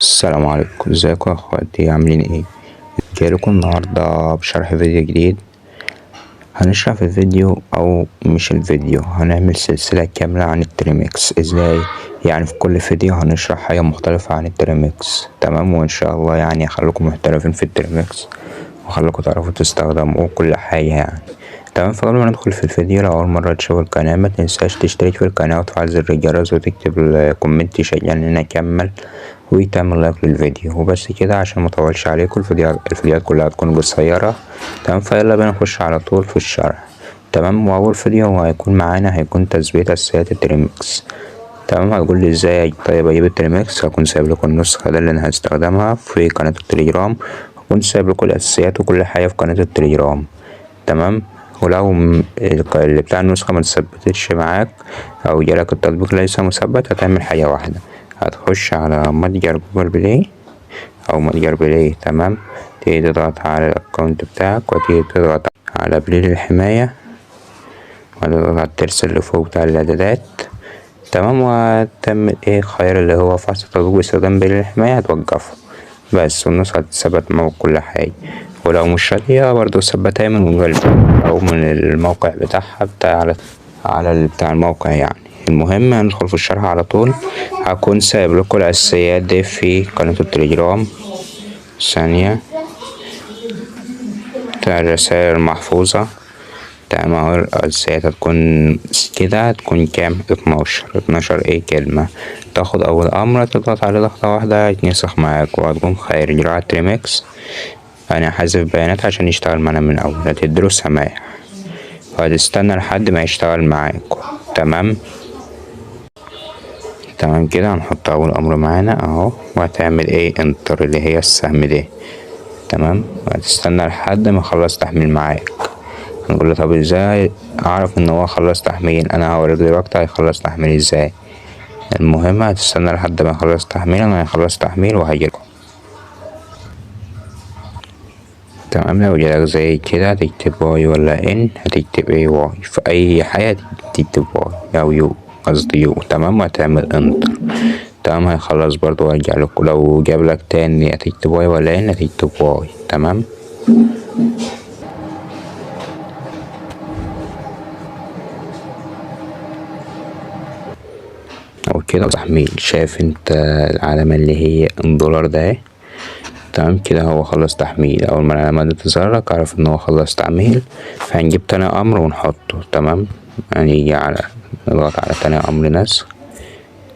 السلام عليكم، ازيكم يا اخواتي؟ عاملين ايه؟ جايلكم النهارده بشرح فيديو جديد. هنشرح في الفيديو، او مش الفيديو، هنعمل سلسلة كاملة عن ال Termux. ازاي؟ يعني في كل فيديو هنشرح حاجة مختلفة عن ال Termux، تمام؟ وان شاء الله يعني اخليكم محترفين في ال Termux وخليكم تعرفوا تستخدموا كل حاجة يعني، تمام؟ فقبل ما ندخل في الفيديو، لو اول مرة تشوف القناة ما تنساش تشترك في القناة وتفعل زر الجرس وتكتب comment يشجعني ان اكمل، وتعمل like للفيديو. وبس كده عشان ما اطولش عليكم، الفيديوهات كلها هتكون قصيرة، تمام؟ فيلا بينا نخش على طول في الشرح، تمام؟ واول فيديو هيكون معانا هيكون تثبيت اساسيات ال Termux، تمام؟ هتقول لي ازاي طيب اجيب ال Termux؟ هكون سايب لكم النسخة ده اللي انا هستخدمها في قناة التليجرام، هكون سايب لكم الاساسيات وكل حاجة في قناة التليجرام، تمام؟ ولو اللي بتاع النسخة ما تثبتتش معاك او جالك التطبيق ليس مثبت، هتعمل حاجة واحدة، هتخش على متجر جوجل بلاي او متجر بلاي، تمام؟ تيجي تضغط على ال account بتاعك وتيجي تضغط على بلاي للحماية، وتضغط على الترس اللي فوق بتاع الاعدادات، تمام؟ وتعمل ايه؟ خيار اللي هو فحص التطبيق باستخدام بلاي للحماية، هتوقفه بس، والنسخة هتثبت معه كل حاجة. ولو مش راضية برضه ثبتها من جوجل او من الموقع بتاعها بتاع على بتاع الموقع يعني. المهم هندخل في الشرح على طول. هكون سايب لكم الاساسيات دي في قناة التليجرام، ثانية بتاع الرسائل المحفوظة، تمام؟ اهو الاساسيات هتكون كده، هتكون كام؟ 12، 12 ايه كلمة. تاخد اول امر تضغط عليه ضغطة واحدة يتنسخ معاك، وهتقوم خارج على ال Termux. انا حذف بيانات عشان يشتغل معانا من الاول، هتديله سماح وهتستنى لحد ما يشتغل معاكم، تمام؟ تمام كده. هنحط اول امر معانا اهو، وهتعمل ايه؟ enter اللي هي السهم ده، تمام؟ وهتستنى لحد ما يخلص تحميل معاك. هنقول له طب ازاي اعرف ان هو خلص تحميل؟ انا هوريك دلوقتي هيخلص تحميل ازاي. المهم هتستنى لحد ما يخلص تحميل، انا هيخلص تحميل وهجيلكم، تمام؟ لو جالك زي كده هتكتب Y ولا N؟ هتكتب ايه؟ Y. في اي حاجة تكتب Y او U، قصدي U، تمام؟ وهتعمل enter، تمام؟ هيخلص برضو وهرجع لكم. لو جاب لك تاني هتكتب Y ولا N؟ هتكتب Y، تمام؟ او كده تحميل، شايف انت العلامة اللي هي الدولار ده اهي، تمام كده؟ هو خلص تحميل. اول ما العلامة دي تظهر لك اعرف ان هو خلص تحميل. فهنجيب تاني امر ونحطه، تمام؟ هنيجي على نضغط على تاني امر نسخ،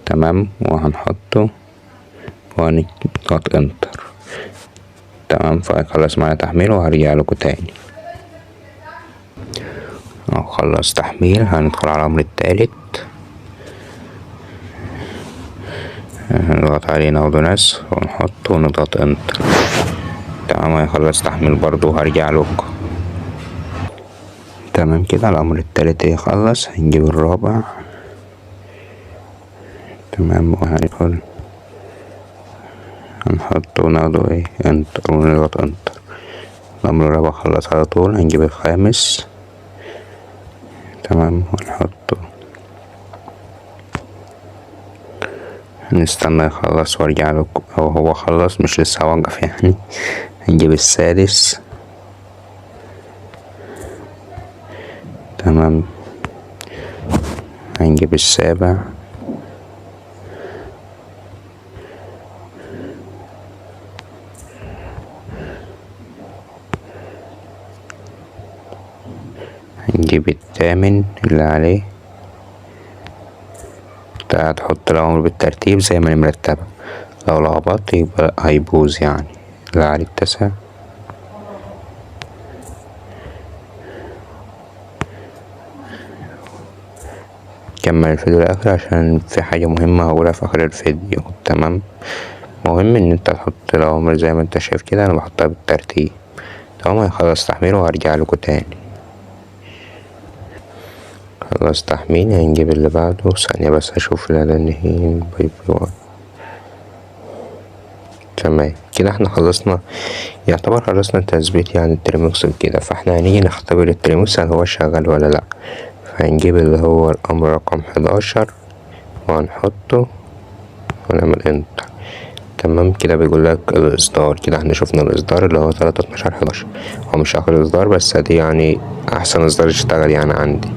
تمام؟ وهنحطه وهنضغط enter، تمام؟ فهيخلص معايا تحميل وهرجع لكم تاني. اهو خلص تحميل. هندخل على الامر التالت، هنضغط عليه ناخده نسخ ونحطه ونضغط enter، تمام؟ هيخلص تحميل برضو وهرجع لكم، تمام كده. الامر التالت يخلص، هنجيب الرابع، تمام؟ وهندخل هنحطه وناخده ايه؟ enter ونضغط enter. الامر الرابع خلص على طول. هنجيب الخامس، تمام؟ ونحطه، نستنى يخلص وارجع لكم. او هو خلص مش لسه هوقف يعني. هنجيب السادس، تمام؟ هنجيب السابع، هنجيب الثامن اللي عليه. هتحط الأمر بالترتيب زي ما هي مرتبة، لو لخبطت يبقى هيبوظ يعني. اللي عليه التاسع، كمل الفيديو للآخر عشان في حاجة مهمة هقولها في آخر الفيديو، تمام؟ مهم إن أنت تحط الأوامر زي ما أنت شايف كده، أنا بحطها بالترتيب، تمام؟ هيخلص تحميل وهرجع لكم تاني. خلص تحميل، هنجيب اللي بعده. ثانية بس أشوف الإعلان هي باي باي. تمام كده احنا خلصنا، يعتبر خلصنا تثبيت يعني ال Termux كده. فاحنا هنيجي نختبر ال Termux هل هو شغال ولا لأ. فهنجيب اللي هو الأمر رقم 11 وهنحطه ونعمل enter، تمام كده بيقول لك الاصدار. كده احنا شفنا الاصدار اللي هو 3.12.11. هو مش اخر اصدار، بس دي يعني احسن اصدار اشتغل يعني عندي.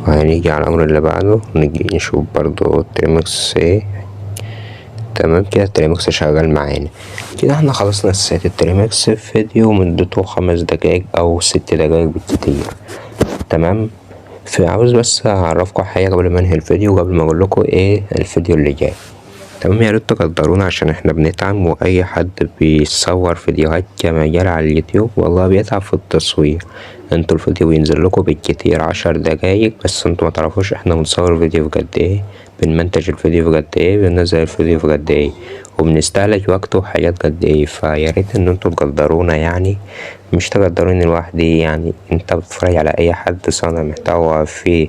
وهنيجي على الامر اللي بعده، نيجي نشوف برضو ال Termux ايه. تمام كده ال Termux شغال معانا. كده احنا خلصنا ال set ال Termux في فيديو مدته 5 دقايق او 6 دقايق بالكتير. تمام، فعاوز بس اعرفكم حاجه قبل ما انهي الفيديو، قبل ما اقول لكم ايه الفيديو اللي جاي. تمام، يا ريت تقدرونا عشان احنا بنتعب، واي حد بيصور فيديوهات كمجال على اليوتيوب والله بيتعب في التصوير. انتوا الفيديو بينزل لكم بالكتير 10 دقايق بس، انتوا ما تعرفوش احنا بنصور فيديو في قد ايه، بنمنتج الفيديو في قد ايه، بننزل الفيديو في قد ايه، وبنستهلك وقته وحاجات قد ايه. فيا ريت ان انتوا تقدرونا، يعني مش تقدروني لوحدي، يعني انت بتتفرج على اي حد صانع محتوى في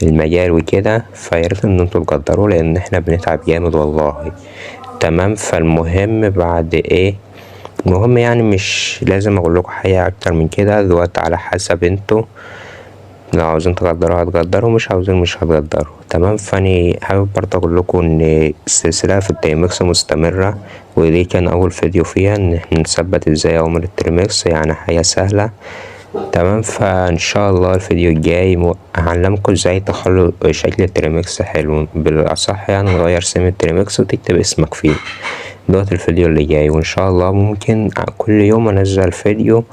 المجال وكده، فياريت ان انتوا تقدروا لان احنا بنتعب جامد والله. تمام، فالمهم بعد ايه، المهم يعني مش لازم اقول لكم حاجه اكتر من كده دلوقتي، على حسب انتوا لو عاوزين تقدروا هتقدروا، مش عاوزين مش هتقدروا. تمام، فاني حابب برضه اقول لكم ان السلسله في ال Termux مستمره، ودي كان اول فيديو فيها ان احنا نثبت ازاي اوامر ال Termux، يعني حاجه سهله. تمام، فان شاء الله الفيديو الجاي هعلمكم ازاي تخلوا شكل ال Termux حلو، بالاصح يعني نغير سم ال Termux وتكتب اسمك فيه. دوت الفيديو اللي جاي، وان شاء الله ممكن كل يوم انزل فيديو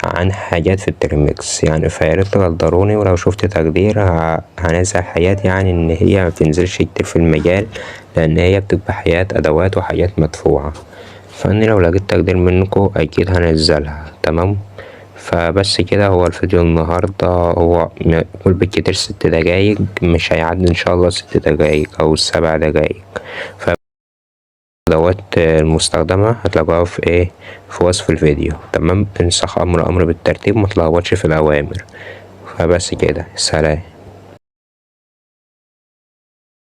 عن حاجات في ال Termux يعني، فياريت تقدروني، ولو شفت تقدير هنزل حاجات يعني ان هي ما بتنزلش كتير في المجال، لان هي بتبقى حاجات ادوات وحاجات مدفوعة، فاني لو لقيت تقدير منكم اكيد هنزلها. تمام، فبس كده هو الفيديو النهاردة، هو قول بالكتير 6 دقايق، مش هيعدي ان شاء الله 6 دقايق او 7 دقايق. فالادوات المستخدمة هتلاقوها في ايه، في وصف الفيديو. تمام، انسخ امر امر بالترتيب، ما تلخبطش في الاوامر. فبس كده، سلام.